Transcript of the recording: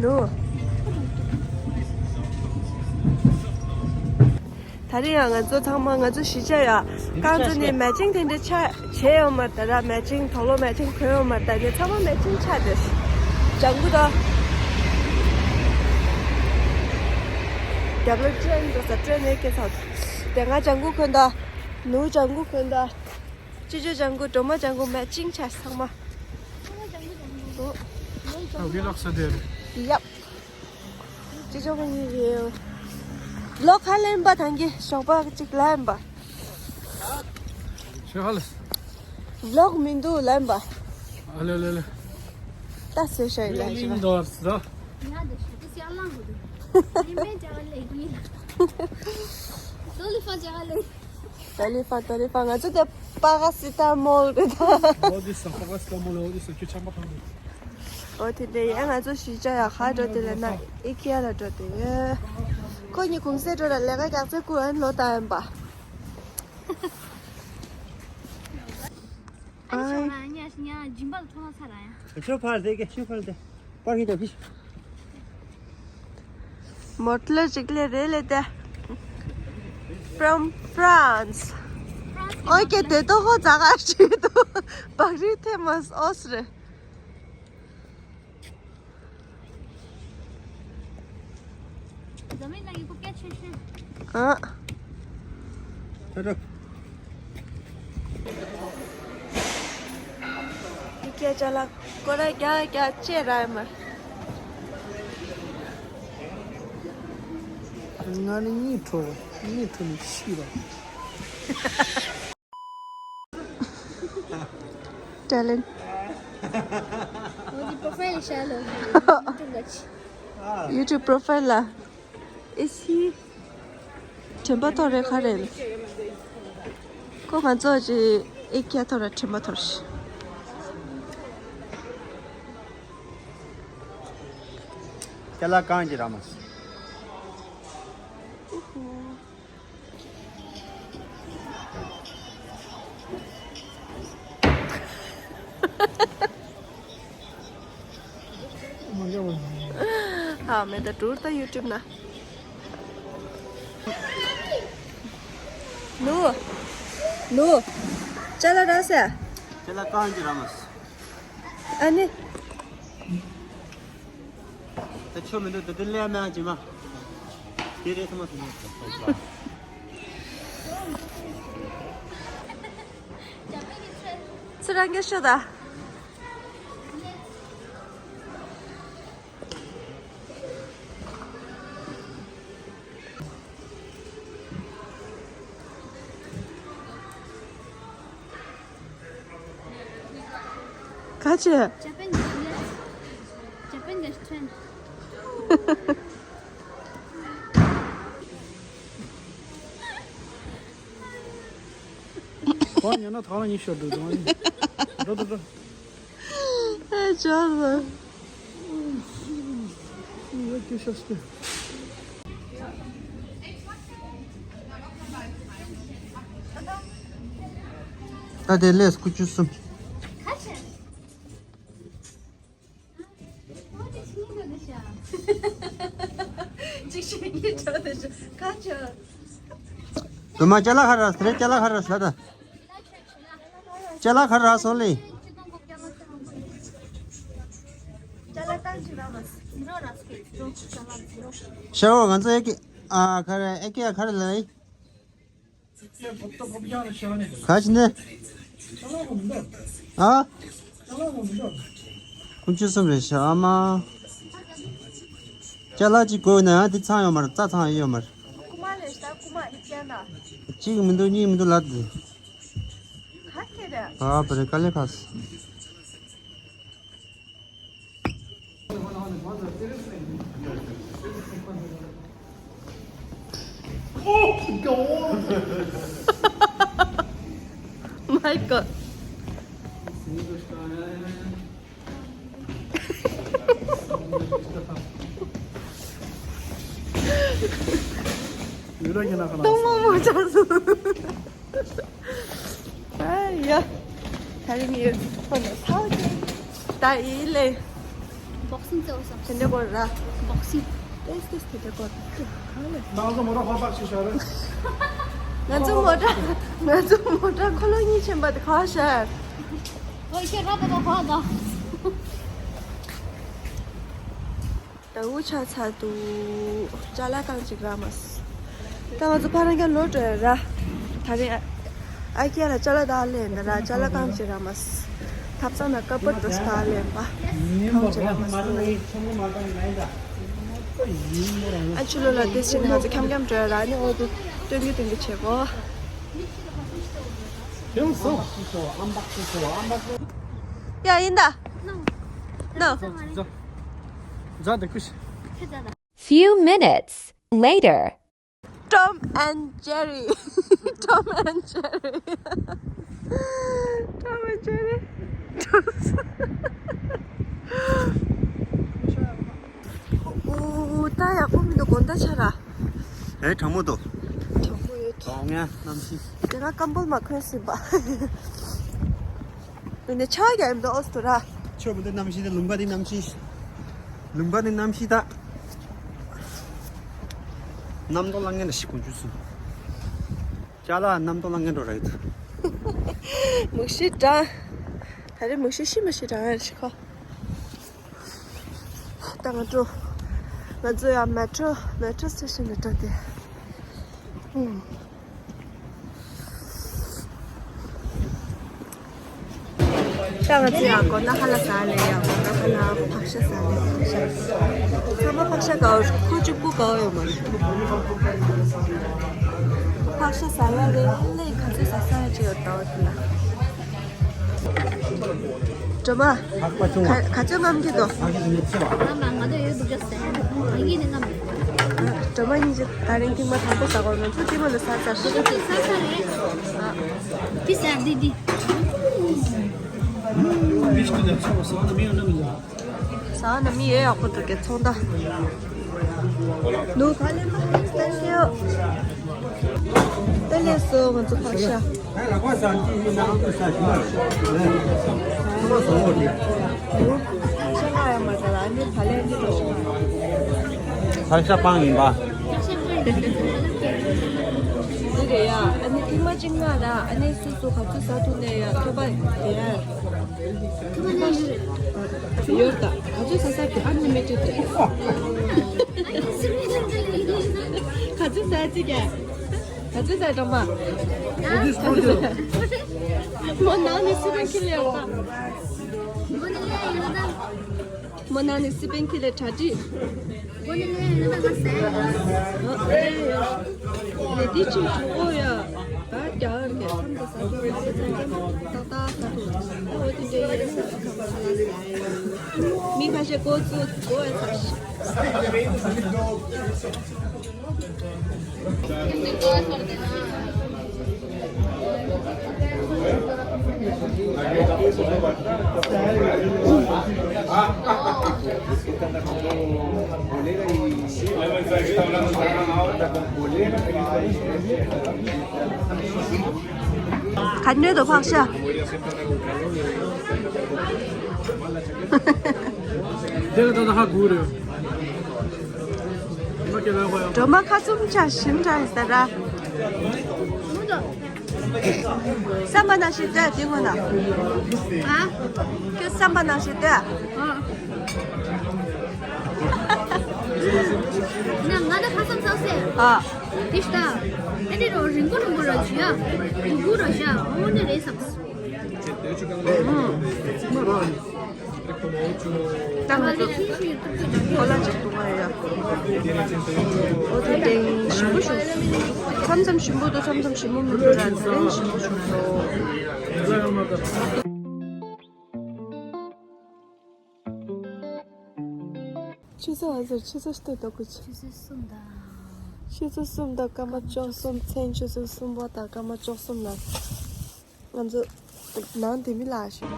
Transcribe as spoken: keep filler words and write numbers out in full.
ནུ། ད་རིང་ཡང་ང་ཚོ་ཚང་མ་ང་ཚོ་གཞིས་ཆགས་ཡ་རྐང་ཚོ་ནས་མེ་ཆིང་དེ་འདྲ་ཆ་བྱས་ཡོད་མ་རེད། ད་ར་མེ་ཆིང་དོག་ལོ་མེ་ཆིང་གོན་ཡོད་མ་རེད། ད་ནི་ཚང་མ་མེ་ཆིང་ཆ་དེ་ལྗང་གུ་དང་རྒྱབ་ལོ་ཀྲེན་འགྲོ་ས་ཀྲེན་ནས་སྐད་ཚ་དེ་ང་ལྗང་གུ་གོན་ད། ནུ་ལྗང་གུ་གོན་ད། ཅི་ཅོ་ལྗང་གུ་སྒྲོལ་མ་ལྗང་གུ་མེ་ཆིང་ཆ་ཚང་མ། ཨ་ཝི་ལོག་སོ་དེར། ཡབ། ཅི་ཅོ་ག་ཡི་ཡེ། ལོག་ཁ་ལེན་པ་ཐང་གི་ཞོགས་པ་གཅིག་ལ་ཡིན་པ། ཤོད་ཧ་ལས། ལོག་མི་འདུག་ལ་ཡིན་པ། ཨ་ལེ་ལེ་ལེ། ད་སེ་ཤ་ཡི་ལ་ཡིན་པ། འདོར་སོ། ཡ་དེ་ཤོད་དེ་སེ་ལང་གོ་དེ། ཡིན་པས་ཅ་བ་ལེ་གུ་ཡིན། དོ་ལི་ཧྥ་ཅ་བ་ལེ། དོ་ལི་ཧྥ་དོ་ལི་ཧྥ་ང་ཚོ་དེ་པ་ག་སི་ཏ་མོལ་རེད་ད། འོ་དེ་སོ་པ་ག་སི་ཏ་མོལ། འོ་དེ་སོ་ཁྱོད་ཆམ་པ་ཐང་དེ། འོ་དེ་འདྲ་ཡིན། ང་ཚོ་གཞིས་ཆགས་ཡ་ཧ་འགྲོ་དེ་ལ་ན་ཨི་ཀི་ཡ་ལ་འགྲོ་དེ་ཡོད། ཁོ་གཉིས་གུང་སེང་འགྲོ་ལ་ལས་ཀ་རྒྱག་ཚེ་ཀུ་ཨན་ལོ་ད་ཡིན་པ། ཨ་ནི་ཆོ་མ་ཉ་ཉ་ཇིམ་པ་ལ་ཐོང་ཚ་ར་ཡ། ཆོ་ཕར་དེ་གེ་ཆོ་ཕར་དེ། པར་ཧི་ཏོ་ཕི། མོ་ཊ་ཅིག་ལས་རེད་ལས་ཏེ། From France. ཨོ་ཀེ་དེ་ཏོ་ཧོ་ཛ་ག་ཤི་ཏོ། བག་རི་ཐེ་མ་ཨོ་སི་རེད། འཛམ་གླིང་ལ་ཡི་གུ་སྐད་ཆེ་ཤོས། ཨ། ད་ད། ཡི་སྐད་ཅ་ལག་སྐོར་ར་རྒྱ་རྒྱ་ཅེ་ར་མ། ང་ནི་གཉིད་ཁྲོ་གཉིད་ཁྲོ་ནས་ཤི་ར། Talent. ངོ་དེ་པོ་རོ་ཕའིལ་ཤར་ལ་ཡུ་ཊུབ་ལ་ཆི། YouTube profile ལ། ཨེ་སི། དྲན་པ་ཐོར་རེ་ཁ་རེ། ཁོ་ང་ཚོ་ཅི་ཨེ་ཀྱ་ཐོར་ར་དྲན་པ་ཐོར་ཤི། ཅ་ལག་གང་ཅི་ར་མ། ཧ་མེ་ད་ཊུར་ད་ཡུ་ཊུབ་ན། ནུ། ནུ། ཅ་ལག་རག་སེ། ཅ་ལག་གང་ཅི་ར་མ། ཨ་ནི། ད་ཆོ་མི་འདུག་ད་དེ་ལས་མེད་ཅི་མ། དེ་རེད་ཐ་མ་ཐ་མ། ཚུར་རང་གིས་ཤོད་ད། ག་ཅི། Japan English. Japan Western. ཁོ་ཉོ་ན་ཐང་ལ་ཉི་ཤོར་འདུག་དང་། འགྲོ་འགྲོ་འགྲོ། ཨེ་ཅོག་ལ། ད་དེ་ལས་སྐུ་ཆུ་གསུམ། དུ་མ་ཅ་ལག་ཁ་ར་སི་རེ་ཅ་ལག་ཁ་ར་སི་ལ་ད། ཅ་ལག་ཁ་ར་སོང་ལེ། ཤ་བོ་ང་ཚོ་ཨེ་ཀེ་ཨ་ཁ་ར་ཨེ་ཀེ་ཨ་ཁ་ར་ལ་ཡིན། ག་ཅི་ནས། ཨ། ཀུན་སྤྱོད་གསུམ་རེད་ཤག་ཨ་མ། ཅ་ལག་ཅིག་དགོས་ན་ཡང་འདི་ཚང་ཡོད་མ་རེད། རྩྭ་ཚང་ཡོད་མ་རེད། གཅིག་མི་འདུག་གཉིས་མི་འདུག་ལབ་འདུག་ཨ་བ་རེད་དཀའ་ལས་ཁག My God. ཏོང་མོ་མོ་ཆགས་སོང་། ཨ་ཡ། ད་རིང་ངའི་ཕོ་ནས་ཚ་བ་ཅན། ད་ཡིན་ལེ། བོག་སིང་རྩེ་བ་སམ། དེ་འདྲ་སྐོར་ར། བོག་སིང་། ཏེས་ཏེས་དེ་འདྲ་སྐོར། ང་ཚོ་མོ་ཊ་ཧོ་པག་ཆེ་ཤོས་རེད། ང་ཚོ་མོ་ཊ། ང་ཚོ་མོ་ཊ་འཁོར་ལོ་གཉིས་ཆེན་པ་དེ་ག་ཤར། ཨོ་ཁྱེད་ར་ད་ད་ཧོ་ད། ད་འུ་ཆ་ཚ་དུ་ཅ་ལག་རྐང་གཅིག་རག་མ་སོང་། ད་ང་ཚོ་ཕ་རན་རྒྱ་ལོ་འགྲོ་ཡ་ར། ད་རེ་ཨ་ཀྱ་ལ་ཅ་ལག་ད་ལེན་ད་ར། ཅ་ལག་རྐང་གཅིག་རག་མ་སོང་། ཐབ་ཚང་ན་ཀ་པར་འགྲོ་ས་ད་ལེན་པ། རྐང་གཅིག་རག་མ་སོང་། ཨ་ཆུ་ལོ་ལ་དེ་ཕྱིན་ང་ཚོ་འཁྱམ་འཁྱམ་འགྲོ་ཡ་ར། ནི་འོ་དུ་སྟོན་གི་སྟོན་གི་བྱེད་གོ། ཡ་ཡིན་ད། ནོ། Few minutes later. Tom and Jerry. Tom and Jerry. Tom and Jerry. ཨོ། ད་ཡག་པོ་མི་འདུག་དགོང་དག་ཆ་ར། ཨེ་གྲང་མོ་འདུག་གྲང་མོ་ཡོད། གྲང་ངེ་གནམ་གཤིས། དེ་སྔ་ཀམ་བུལ་མ་གོན་སྲིད་པ། འདི་ནས་ཆར་རྒྱག་ཡིན་འདུག་ཨོ་སི་ཏུ་ར། ཆོས་མི་འདུག་གནམ་གཤིས་དེ། ལུང་པ་དེ་གནམ་གཤིས། ལུང་པ་དེ་གནམ་གཤིས་ད། གནམ་སྟོང་ལ་ངན་ལ་ཤི་ཀུན་ཆུ་སུ། ཅ་ལག་གནམ་སྟོང་ལ་ངན་འགྲོ་རེད། མུག་ཤི་གྲང་། ད་རེས་མུག་ཤི་ཤི་མ་ཤི་གྲང་ཡར་ཤི་ཁོ། ད་ང་འགྲོ། ང་ཚོ་ཡང་མེ་ཊྲོ་མེ་ཊྲོ་སི་ཊེ་ཤན་ནས་འགྲོ་སྟེ། ཨུམ། ད་ང་ཚོ་ཡང་དགོང་དག་ཧ་ལ་ཟ་ལེ། ཡང་དགོང་དག་ཧ་ལ་ཕག་ཤ་ཟ་ལེ། ཕག་ཤ། ཚང་མ་ཕག་ཤ་དགའ་བོ། ཁོ་གཅིག་པུ་དགའ་བོ་ཡོད་མ་རེད། ཕག་ཤ་ཟ་ཡ་རེད་ལེ། ག་ཚོད་ཟ་ས་ཡ་ཅིག་ཡོད་ད་བ་དེ་ལ། སྒྲོལ་མ། ག་ཚོད་རྔམ་གྱི་འདུག་ང་མ་ང་དོ་ཡོད་འདུག་ཅག་ཟེར། ང་གིས་ནི་རྔམ་ཡོད། སྒྲོལ་མ་གཉིས་ཀྱིས་ད་རིང་ཐེངས་མ་དང་པོ་ཟ་གོ། ང་ཚོ་ཐེངས་མ་ལ་ཟ་ཚར། ཤི་ཤི་ཤི་ཟ་ས་རེད། ཨ། འདི་ཟ་འདི་འདི། ཟ་ན་མི་ཡོད་ཡག་པོ་འདུག་གས་ཚོང་ད། ནུ་ཕ་ལེ་མ། Thank you. ད་ལས་སོ་ང་ཚོ་ཕག་ཤ། ཕག་ཤ་ང་ཡང་མ་ཟ་ལ། ཨ་ནི་ཕ་ལེ་ཨ་ནི་རོ་ཤ། ཕག་ཤ་སྤང་ཡིན་པ། འདི་རེད་ཡ། ཨ་ནི་ཐེངས་མ་གཅིག་ང་ར་ཨ་ནི་སུ་སུ་ག་ཚོད་ཟ་ཐུབ་ནས་ཡ་ཐོབ་པ་དེ་ཡ། ཡོད་ད། ག་ཚོད་ཟ་ས་ཀྱི་ཨ་ནི་མེད་ཅེས་དེ། ག་ཚོད་ཟ་ཅིག་ག་ག་ཚོད་ཟ་སྒྲོལ་མ། མོ་ནང་ནས་སི་པན་ཁི་ལེ་ཡོད་ད། མོ་ནང་ནས་སི་པན་ཁི་ལེ་གྲ་སྒྲིག་ཨོ་ཨེ་ཡ། ནས་འདི་ཅིག་གྲོགས་པོ་ཡ། ད་རྒྱ་གར་གྱི་མཚམས་དེ་ཟ་རྒྱུ་མ་རེད། མཚམས་མཚམས་ཏག་ཏག་ཟ་ཐུབ། ཨོ་དེ་འདྲ་ཡིན་ས་ཁ་པར་ལ་ཟ་ཡ། མི་ཁ་ཤས་འགོ་བཙུགས་འགོ་ཡ་ཟ། ག་ནས་དོ་ཕག་ཤ། འདིར་ད་ད་ཧ་གོ་རེད། སྒྲོལ་མ་ཁ་བཙུམ་ཆ་ཞིམ་དྲགས་ཟེར་ར། བསམ་པ་ནང་བཞིན་ལྟོས་དེ་སྔོན་ན། ཨ། ཁྱོད་བསམ་པ་ནང་བཞིན་ལྟོས། ཨ། ང་ང་ད་ཁ་བསམ་བསམ་སེ། ཨ། དེ་ཤ་ད། ཨ་ནི་རོ་རིང་པོ་རིང་པོ་ར་ཞུ་ཡ། རིང་པོ་ར་ཤ་འོ་ནི་རེད་བསམ། ད་ང་ཚོ་ཁོ་ལ་ཅིག་བཏུང་བ་ཡོད་ཡ། འོ་དེ་དེང་ཞིམ་པོ་བྱུང་། མཚམས་མཚམས་ཞིམ་པོ་འདུག་མཚམས་མཚམས་ཞིམ་པོ་མི་འདུག་ར། དེ་རིང་ཞིམ་པོ་བྱུང་སོང་། ཆུ་ཚོད་ཨ་ཟེར་ཆུ་ཚོད་སྟོད་དོ་ཀུ་ཆུ། ཆུ་ཚོད་གསུམ་དང་། ཆུ་ཚོད་གསུམ་དང་སྐར་མ་བཅུ་གསུམ། མཚན་ཆུ་ཚོད་གསུམ་པ་དང་སྐར་མ་བཅུ་གསུམ་ལ། ང་ཚོ་ནང་དེ་མི་ལ་ཞིག